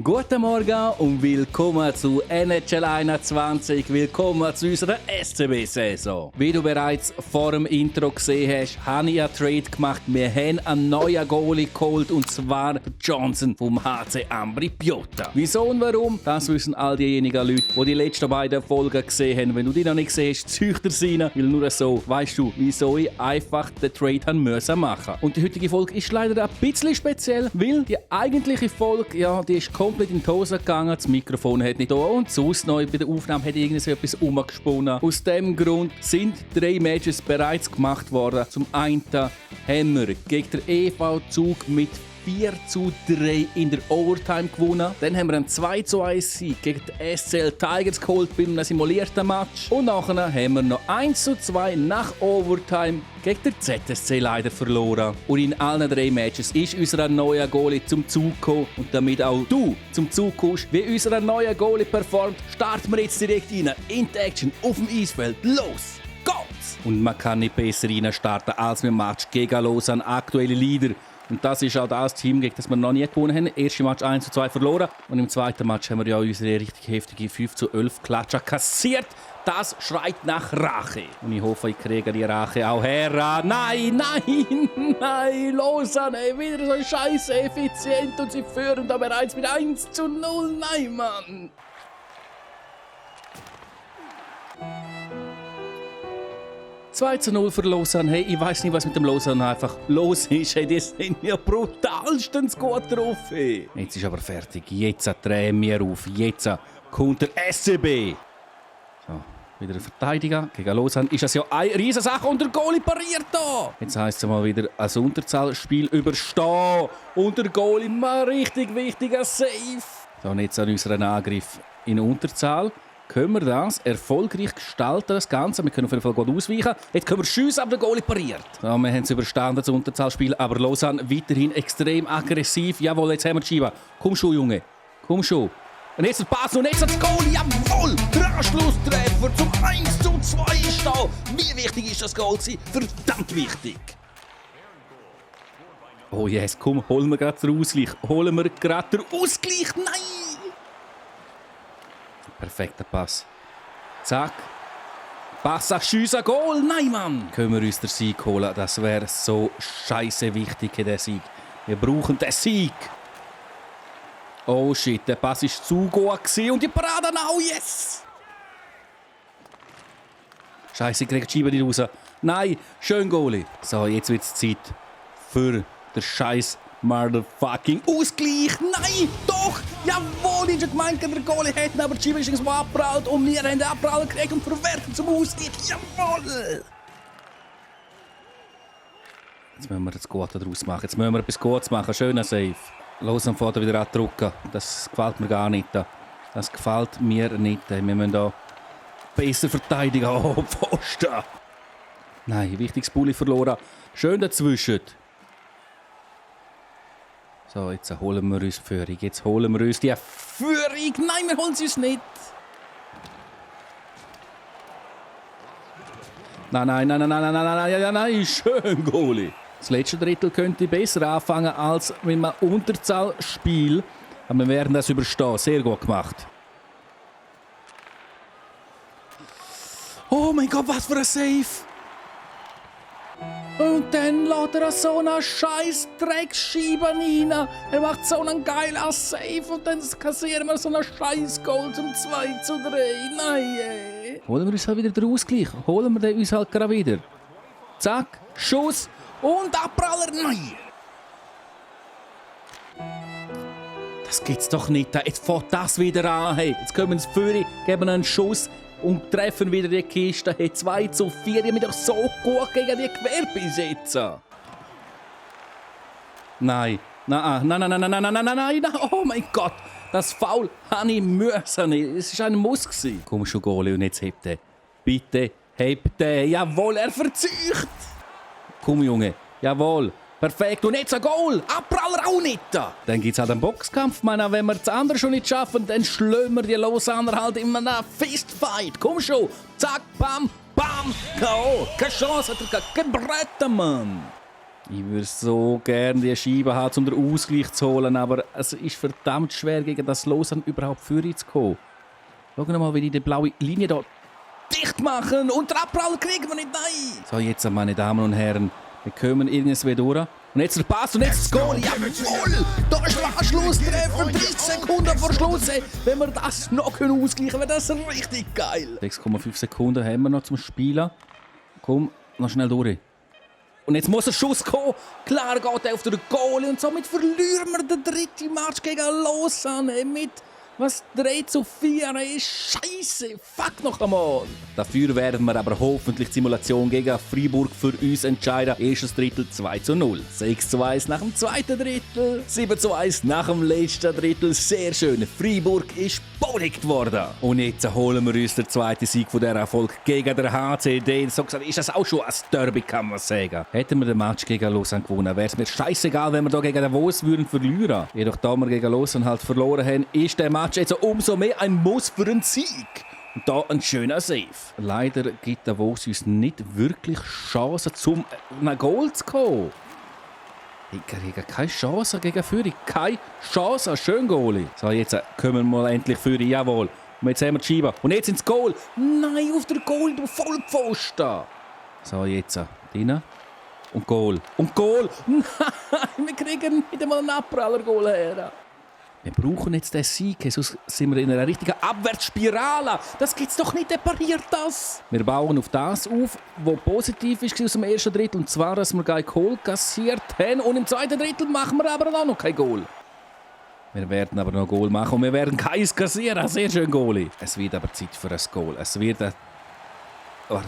Guten Morgen und willkommen zu NHL 21. Willkommen zu unserer SCB-Saison. Wie du bereits vor dem Intro gesehen hast, habe ich einen Trade gemacht. Wir haben einen neuen Goalie geholt, und zwar Johnson vom HC Ambri Piotta. Wieso und warum? Das wissen all diejenigen Leute, die die letzten beiden Folgen gesehen haben. Wenn du die noch nicht gesehen hast, züchter sie rein, weil nur so weißt du, wieso ich einfach den Trade machen musste. Und die heutige Folge ist leider ein bisschen speziell, weil die eigentliche Folge, ja, die ist komplett in die Hose gegangen, das Mikrofon hat nicht da und sonst noch bei der Aufnahme hat irgendwie so etwas umgesponnen. Aus dem Grund sind 3 Matches bereits gemacht worden. Zum einen haben wir gegen den EV Zug mit 4:3 in der Overtime gewonnen. Dann haben wir einen 2:1 Sieg gegen die SCL Tigers geholt bei einem simulierten Match. Und nachher haben wir noch 1:2 nach Overtime gegen den ZSC leider verloren. Und in allen 3 Matches ist unser neuer Goalie zum Zug gekommen. Und damit auch du zum Zug kommst, wie unser neuer Goalie performt, starten wir jetzt direkt rein in die Action auf dem Eisfeld. Los geht's! Und man kann nicht besser rein starten als mit dem Match gegen Lausanne, aktuelle Leader. Und das ist auch das Team, gegen das wir noch nie gewonnen haben. Erste Match 1:2 verloren. Und im zweiten Match haben wir ja unsere richtig heftige 5:11 Klatsche kassiert. Das schreit nach Rache. Und ich hoffe, ich kriege die Rache auch her. Nein, Lausanne, wieder so scheiße effizient und sie führen da bereits mit 1:0. Nein, Mann. – 2:0 für Lausanne. Hey, ich weiß nicht, was mit dem Lausanne einfach los ist. Hey, die sind ja brutalstens gut drauf. Hey. Jetzt ist aber fertig. Jetzt drehen wir auf. Jetzt kommt der SCB. So, wieder ein Verteidiger gegen Lausanne. Ist das ja eine Riesensache und der Goalie pariert da. Jetzt heisst es mal wieder ein Unterzahlspiel überstehen. Und der Goalie mal richtig wichtiger Save. So, und jetzt an unseren Angriff in Unterzahl. Können wir das erfolgreich gestalten, das Ganze? Wir können auf jeden Fall gut ausweichen. Jetzt können wir schiessen, aber der Goalie pariert. So, wir haben es überstanden, das Unterzahlspiel, aber Lausanne weiterhin extrem aggressiv. Jawohl, jetzt haben wir die Scheibe. Komm schon, Junge. Komm schon. Und jetzt der Pass und jetzt das Goal. Jawohl, der Anschlusstreffer zum 1:2 ist da. Wie wichtig ist das Goal gewesen? Verdammt wichtig. Oh yes, komm, holen wir gerade den Ausgleich. Holen wir gerade den Ausgleich. Nein! Perfekter Pass. Zack. Pass, schiessen, Goal. Nein, Mann. Können wir uns den Sieg holen? Das wäre so scheiße wichtig, der Sieg. Wir brauchen den Sieg. Oh shit, der Pass war zu gut und die Parade now, yes. Scheiße, ich kriege die Scheibe nicht raus. Nein, schön Goalie. So, jetzt wird es Zeit für den scheiß motherfucking Ausgleich. Nein, doch. Jawohl, ich habe gemeint, der Goalie hätte aber die Scheibe ist irgendwo abgeprallt und wir haben den Abprall gekriegt und verwerten zum Ausgleich. Jawohl. Jetzt müssen wir das Gute daraus machen. Jetzt müssen wir etwas Gutes machen. Schöner Save. Los und fährt wieder andrücken. Das gefällt mir gar nicht. Das gefällt mir nicht. Wir müssen hier besser verteidigen. Oh, Pfosten. Nein, wichtiges Bulli verloren. Schön dazwischen. So, jetzt holen wir uns die Führung. Jetzt holen wir uns die Führung. Nein, wir holen sie uns nicht. Nein. Schön, Goalie. Das letzte Drittel könnte besser anfangen als wenn man Unterzahl spielt. Aber wir werden das überstehen. Sehr gut gemacht. Oh mein Gott, was für ein Save! Und dann lässt er so eine scheiß Dreckscheibe rein. Er macht so einen geilen Save und dann kassieren wir so einen scheiß Goal zum 2:3. Nein, ey. Holen wir uns halt wieder den Ausgleich. Holen wir den uns halt gerade wieder. Zack, Schuss und Abpraller. Nein. Das gibt's doch nicht. Jetzt fängt das wieder an. Hey. Jetzt kommen sie vorne, geben einen Schuss und treffen wieder die Kiste. Hey, 2:4. Ich habe mich doch so gut gegen die Quer besetzen. Nein. Oh mein Gott. Das Foul habe ich müssen. Es war ein Muss. Komm schon, Goalie, und jetzt hebt er. Bitte, hebt er. Jawohl, er verzeugt. Komm, Junge. Jawohl. Perfekt. Und jetzt ein Goal. Abpraller auch nicht. Dann gibt es halt einen Boxkampf. Meine, wenn wir das andere schon nicht schaffen, dann schlagen wir die Lausanner halt in einem Fistfight. Komm schon. Zack, bam, bam. K.O. Keine Chance hat er gebraten, Mann. Ich würde so gerne die Scheibe haben, um den Ausgleich zu holen, aber es ist verdammt schwer, gegen das Lausanne überhaupt vorwärts zu kommen. Schauen wir mal, wie die blaue Linie hier dicht machen und den Abprall kriegen wir nicht, nein! So, jetzt, meine Damen und Herren, wir kommen irgendwie durch. Und jetzt der Pass und jetzt das Goal. Jawohl! Da ist der Anschlusstreffer, 30 Sekunden vor Schluss. Wenn wir das noch ausgleichen können, wäre das richtig geil. 6,5 Sekunden haben wir noch zum Spielen. Komm, noch schnell durch. Und jetzt muss ein Schuss kommen. Klar geht er auf den Goal und somit verlieren wir den dritten Match gegen Lausanne mit 3:4 ist Scheiße. Fuck noch einmal. Dafür werden wir aber hoffentlich die Simulation gegen Freiburg für uns entscheiden. Erstes Drittel 2:0. 6:1 nach dem zweiten Drittel. 7:1 nach dem letzten Drittel. Sehr schön. Freiburg ist beunruhigt worden. Und jetzt holen wir uns den zweiten Sieg von dieser Erfolg gegen den HCD. So gesagt ist das auch schon ein Derby, kann man sagen. Hätten wir den Match gegen Lausanne gewonnen, wäre es mir scheißegal, wenn wir hier gegen den Davos verlieren würden. Jedoch, da wir gegen Lausanne halt verloren haben, ist der Match jetzt umso mehr ein Muss für einen Sieg. Und da ein schöner Save. Leider gibt Davos uns nicht wirklich Chancen, zum ein Goal zu kommen. Ich kriege keine Chance gegen Führung. Keine Chance. Schön Goalie. So, jetzt kommen wir mal endlich Führung. Jawohl. Und jetzt haben wir die Scheibe. Und jetzt ins Goal. Nein, auf der Goal, du Vollpfosten. So, jetzt rein. Und Goal. Und Goal. Nein, wir kriegen nicht einmal einen Abpraller-Goal her. Wir brauchen jetzt den Sieg, sonst sind wir in einer richtigen Abwärtsspirale. Das gibt's doch nicht, der pariert das. Wir bauen auf das auf, was positiv ist aus dem ersten Drittel. Und zwar, dass wir kein Goal kassiert haben. Und im zweiten Drittel machen wir aber auch noch kein Goal. Wir werden aber noch ein Goal machen und wir werden keins kassieren. Sehr schön, Goalie. Es wird aber Zeit für ein Goal. Es wird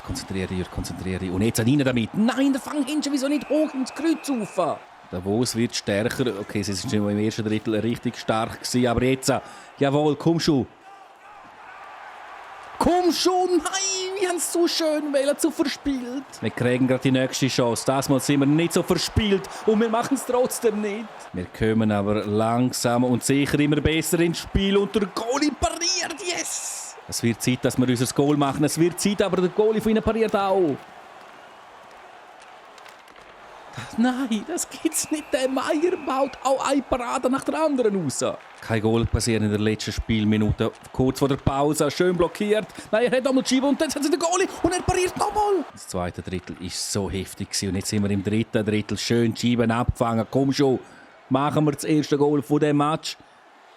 konzentriere dich. Und jetzt rein damit. Nein, der Fang hinten wieso nicht hoch ins Kreuz rauf? Davos wird stärker. Okay, sie sind schon im ersten Drittel richtig stark gewesen, aber jetzt, jawohl, komm schon. Komm schon, nein, wir haben es so schön zu verspielt. Wir kriegen gerade die nächste Chance. Das Mal sind wir nicht so verspielt und wir machen es trotzdem nicht. Wir kommen aber langsam und sicher immer besser ins Spiel und der Goalie pariert, yes! Es wird Zeit, dass wir unser Goal machen. Es wird Zeit, aber der Goalie von ihnen pariert auch. Nein, das gibt's nicht. Der Meier baut auch eine Parade nach der anderen raus. Kein Goal passiert in der letzten Spielminute. Kurz vor der Pause, schön blockiert. Nein, er hat einmal die Scheibe und dann hat sie den Goalie und er pariert nochmal. Das zweite Drittel war so heftig und jetzt sind wir im dritten Drittel. Schön die Scheiben abgefangen. Komm schon, machen wir das erste Goal von diesem Match.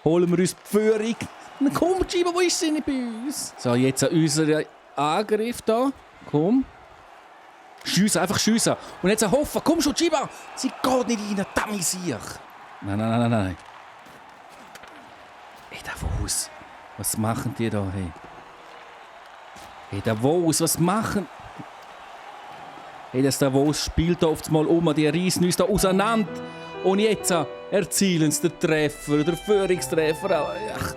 Holen wir uns die Führung. Dann kommt die Scheibe, wo ist sie nicht bei uns? So, jetzt unser Angriff hier. Komm. Schiessen, einfach schiessen. Und jetzt hoffen, komm schon, Chiba! Sie geht nicht rein, Dummy sich. Nein. Hey, Davos, was machen die da? Hey, Davos, was machen? Hey, das Davos spielt oft mal die reissen uns da auseinander. Und jetzt erzielen sie den Treffer, den Führungstreffer. Ach,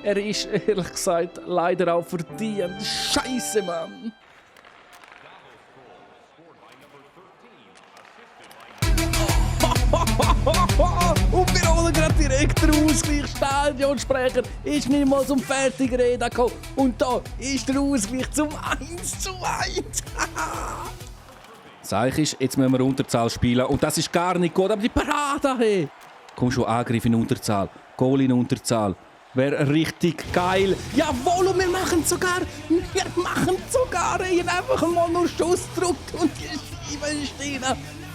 er ist, ehrlich gesagt, leider auch verdient. Scheiße, Mann! Und wir holen gerade direkt den Ausgleich. Stadionsprecher ist niemals um fertige Rede gekommen. Und da ist der Ausgleich zum 1:1. Sag ich, jetzt müssen wir Unterzahl spielen. Und das ist gar nicht gut, aber die Parade, hey. Komm schon, Angriff in Unterzahl. Goal in Unterzahl. Wäre richtig geil. Jawohl, und wir machen sogar. Einfach mal nur Schuss gedrückt und die Scheibe stehen.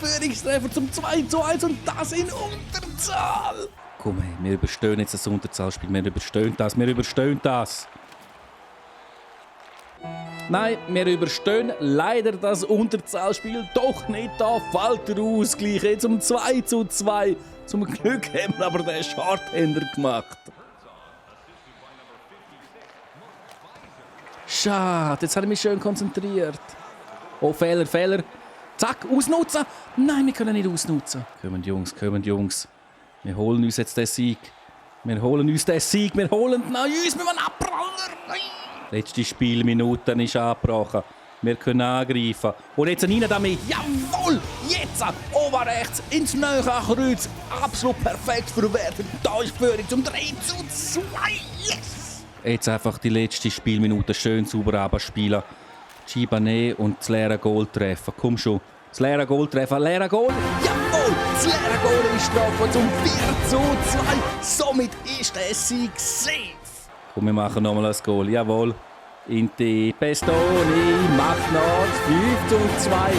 Führungstreffer zum 2:1 und das in Unterzahl. Komm, hey, wir überstehen jetzt das Unterzahlspiel. Wir überstehen das. Nein, wir überstehen leider das Unterzahlspiel doch nicht. Da fällt der Ausgleich jetzt um 2:2. Zum Glück haben wir aber den Shorthander gemacht. Schade, jetzt habe ich mich schön konzentriert. Oh, Fehler. Zack, ausnutzen. Nein, wir können nicht ausnutzen. Kommen Jungs. Wir holen uns jetzt den Sieg. Wir holen uns uns mit einem Abpraller. Letzte Spielminute ist abgebrochen. Wir können angreifen. Und jetzt rein damit. Jawohl! Jetzt! Oben rechts ins neue Kreuz. Absolut perfekt verwertet. Da ist die Führung zum 3:2. Yes! Jetzt einfach die letzte Spielminute schön sauber abspielen. Scheibe nehmen und das leere Goal treffen. Komm schon. Das leere Goaltreffer, leere Goal. Jawohl, das leere Goal ist getroffen zum 4:2. Somit ist der Sieg safe. Und wir machen nochmal das Goal, jawohl. Inti Pestoni macht noch 5:2.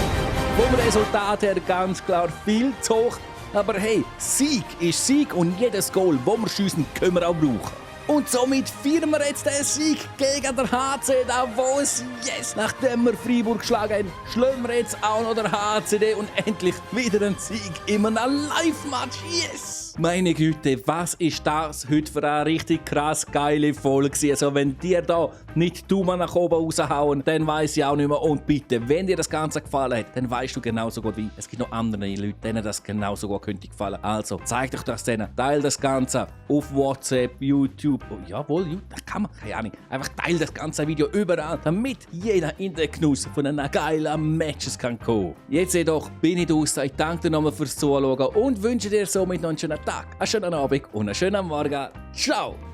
Vom Resultat her ganz klar viel zu hoch. Aber hey, Sieg ist Sieg und jedes Goal, das wir schiessen, können wir auch brauchen. Und somit feiern wir jetzt den Sieg gegen den HC Davos. Yes! Nachdem wir Freiburg geschlagen haben, schlagen wir jetzt auch noch den HCD und endlich wieder einen Sieg in einem Live-Match. Yes! Meine Güte, was ist das heute für eine richtig krass geile Folge? Also wenn dir da nicht die Daumen nach oben raushauen, dann weiss ich auch nicht mehr. Und bitte, wenn dir das Ganze gefallen hat, dann weißt du genauso gut wie es gibt noch andere Leute, denen das genauso gut könnte gefallen. Also zeig dich das denen, teile das Ganze auf WhatsApp, YouTube. Oh, jawohl, das kann man, keine Ahnung. Einfach teile das ganze Video überall, damit jeder in den Genuss von einem geilen Matches kann kommen. Jetzt jedoch bin ich draußen. Ich danke dir nochmal fürs Zuschauen und wünsche dir somit noch einen schönen Tag, einen schönen Abend und einen schönen Morgen. Ciao!